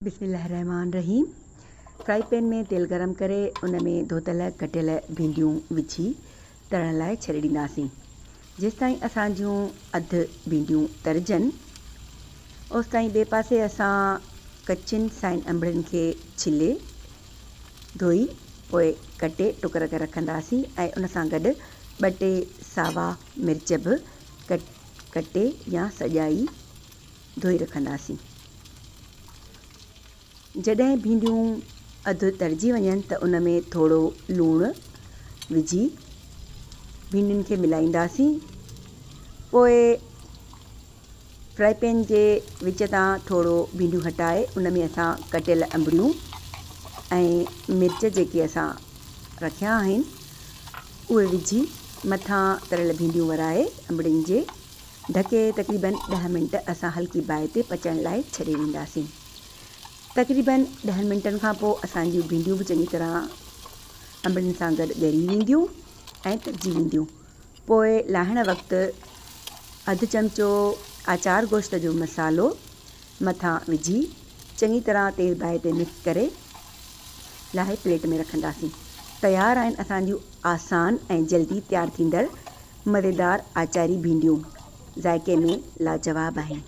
بسم الله الرحمٰن الرحيم فرائي پين ۾ تيل گرم ڪري ان ۾ ڌوتل ڪٽيل ڀينڊيون وجهي ترڻ لاء ڇڏي ڏينداسين جيستائين اسان جون اڌ ڀينڊيون ترجن اوستائين ٻئي پاسي اسان ڪچين سائين انبڙين کي ڇلي ڌوئي پوء ڪٽي ٽڪر ڪري رکنداسين ۽ ان سان گڏ ٻه ٽي ساوا مرچ به ڪٽي يا سڄائي ڌوئي رکنداسين. جڏهن ڀينڊيون اڌ ترجي وڃن ته ان ۾ ٿورو لوڻ وجهي ڀينڊين کي ملائينداسين. پوء فرائي پين جي وچ تان ٿورو ڀينڊيون هٽائي ان ۾ اسان ڪٽيل انبڙيون ۽ مرچ جيڪي اسان رکيا آهن اهي وجهي مٿان تريل ڀينڊيون ورائي انبڙين جي ڍڪي تقريبن ڏهه منٽ اسان هلڪي باهه تي پچڻ لاء ڇڏي ڏينداسين. تقريبن ڏهن منٽن کان پوء اسان جون ڀينڊيون به چڱي طرح انبڙين سان گڏ ڳري وينديون ۽ ترجي وينديون. پوء لاهڻ وقت اڌ چمچو آچار گوشت جو مصالحو مٿان وجهي چڱي طرح تيز باهه تي مڪس ڪري لاهي پليٽ ۾ رکنداسين. تيار آهن اسان جون آسان ۽ جلدي تيار ٿيندڙ مزيدار آچاري ڀينڊيون ذائقي ۾ لاجواب آهن.